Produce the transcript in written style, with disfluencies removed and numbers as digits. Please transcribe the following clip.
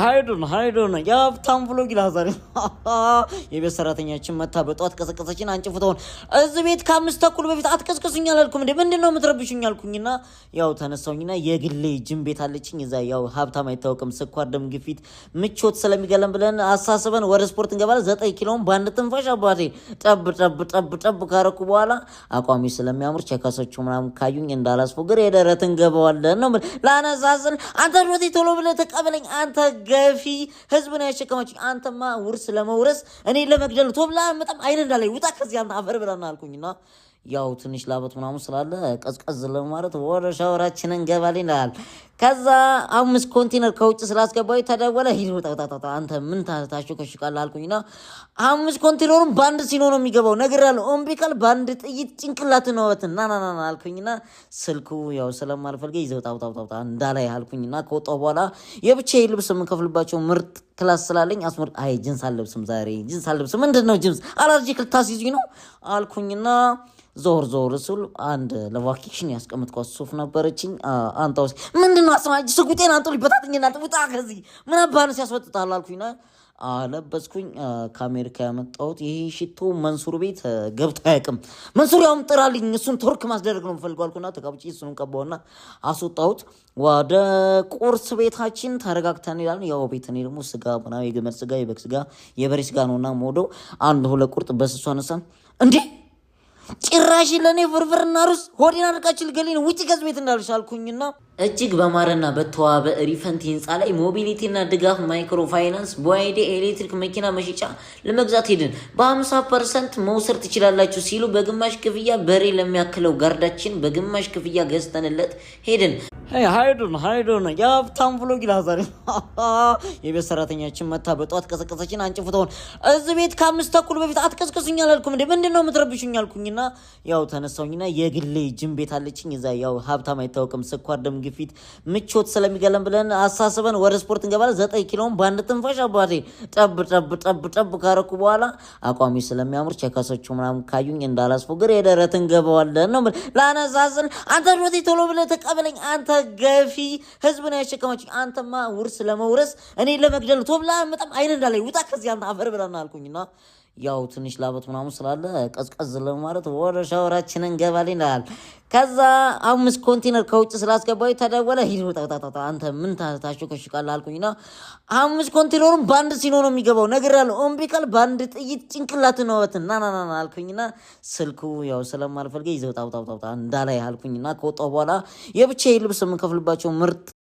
ሀይዱን ሀይዱን የሀብታም vlog ይላል ዛሬ። የቤት ሰራተኛችን መታ በጠዋት ቀሰቀሰችን። አንጭ ፎቶውን እዚህ ቤት ከ5:30 በፊት አትቀስቅሱኝ አላልኩም እንዴ? ምንድን ነው የምትረብሹኝ አልኩኝና ያው ተነሳሁኝና የግሌ ጅም ቤት አለችኝ። እዛ ያው ሀብታም አይታወቅም፣ ስኳር፣ ደም ግፊት፣ ምቾት ስለሚገለን ብለን አሳስበን ወደ ስፖርት እንገባለን። 9 ኪሎን በአንድ ትንፋሽ አባቴ ጠብ ጠብ ጠብ ጠብ ካረኩ በኋላ አቋሚ ስለሚያምር ቸካሶቹ ምናምን ካዩኝ እንዳላስፎግር የደረት እንገባዋለን ነው ላነሳስል። አንተ ዶቴ ቶሎ ብለህ ተቀበለኝ፣ አንተ ገፊ ህዝብ ነው ያሸከማችኝ። አንተማ ውርስ ለመውረስ እኔ ለመግደል ቶብላ በጣም አይን እንዳላይ ውጣ ከዚህ አንተ አፈር ብለና አልኩኝና ያው ትንሽ ላበት ምናምን ስላለ ቀዝቀዝ ለማለት ወደ ሻወራችን እንገባለን ይላል። ከዛ 5 ኮንቴነር ከውጭ ስላስገባሁ ተደወለ። ሂድ ውጣ ውጣ፣ አንተ ምን ታሾከሽቃለህ አልኩኝና 5 ኮንቴነሩን በአንድ ሲኖ ነው የሚገባው ነግሬሃለሁ። እምቢ ካል በአንድ ጥይት ጭንቅላት ነው ና ና ና አልኩኝና ስልኩ ያው ስለማልፈልገ ይዘህ ውጣ ውጣ ውጣ እንዳላይ አልኩኝና ከወጣሁ በኋላ የብቻዬ ልብስ የምከፍልባቸው ምርጥ class ስላለኝ አስመር አይ ጅንስ አልለብስም ዛሬ፣ ጅንስ አልለብስም። ምንድን ነው ጅንስ allergic ልታስይዙኝ ነው አልኩኝና ዞር ዞር ስል አንድ ለ vacation ያስቀምጥኳት ሱፍ ነበረችኝ። አንተ ውስጥ ምንድን ነው አስማ ስጉጤን አንጦ ሊበታትኝና ውጣ ከዚህ ምን አባህ ነው ሲያስወጥጣል አልኩኝና አለበስኩኝ። ከአሜሪካ ያመጣሁት ይሄ ሽቶ መንሱር ቤት ገብቶ አያውቅም። መንሱር ያውም ጥራልኝ፣ እሱን ቶርክ ማስደረግ ነው የምፈልገው አልኩና ተቀብጬ እሱንም ቀባውና አስወጣሁት። ወደ ቁርስ ቤታችን ተረጋግተን ይላል። ያው ቤት እኔ ደግሞ ስጋ ምናምን የግመል ስጋ፣ የበግ ስጋ፣ የበሬ ስጋ ነውና ሞዶ አንድ ሁለት ቁርጥ በስሱ አነሳን። እንዴ ጭራሽ ለእኔ ፍርፍርና ሩዝ፣ ሆዴን አድርቃችሁ ልገለኝ ነው፣ ውጭ ከዚህ ቤት እንዳልሽ አልኩኝና እጅግ በማረና በተዋበ ሪፈንት ህንፃ ላይ mobility ና ድጋፍ ማይክሮ ፋይናንስ BYD ኤሌክትሪክ መኪና መሸጫ ለመግዛት ሄድን። በ50% መውሰድ ትችላላችሁ ሲሉ በግማሽ ክፍያ በሬ ለሚያክለው ጋርዳችን በግማሽ ክፍያ ገዝተንለት ሄድን። ሀይዱን ሀይዱን የሀብታም vlog ይላል ዛሬ። የቤት ሰራተኛችን መታ በጠዋት ቀሰቀሰችን። አንጭ ፎቶውን እዚህ ቤት ከ5:30 በፊት አትቀስቅሱኝ አላልኩም እንዴ? ምንድን ነው የምትረብሹኝ አልኩኝና ያው ተነሳሁኝና የግሌ ጅም ቤት አለችኝ። እዛ ያው ሀብታም አይታወቅም፣ ስኳር፣ ደም ግፊት፣ ምቾት ስለሚገለን ብለን አሳስበን ወደ ስፖርት እንገባለን። 9 ኪሎን በአንድ ትንፋሽ አባቴ ጠብ ጠብ ጠብ ጠብ ካረኩ በኋላ አቋሚ ስለሚያምር ቸካሶቹ ምናምን ካዩኝ እንዳላስፎግር የደረት እንገባዋለን ነው ላነሳስል። አንተ ዶቴ ቶሎ ብለህ ተቀበለኝ፣ አንተ ገፊ ህዝብ ነው ያሸከማችኝ። አንተማ ውርስ ለመውረስ እኔ ለመግደል ቶብላ በጣም አይን እንዳላይ ውጣ ከዚህ አንተ አፈር ብለና አልኩኝና ያው ትንሽ ላበት ምናምን ስላለ ቀዝቀዝ ለማለት ወደ ሻወራችን እንገባለን ይላል። ከዛ 5 ኮንቴነር ከውጭ ስላስገባሁ ተደወለ። ሂድ ውጣ ውጣ፣ አንተ ምን ታሾከሽቃለህ አልኩኝና 5 ኮንቴነሩን በአንድ ሲኖ ነው የሚገባው ነግሬሃለሁ። እምቢ ካል በአንድ ጥይት ጭንቅላት ነው ና ና ና አልኩኝና ስልኩ ያው ስለማልፈልገ ይዘህ ውጣ ውጣ ውጣ እንዳላይ አልኩኝና ከወጣሁ በኋላ የብቻዬ ልብስ የምከፍልባቸው ምርጥ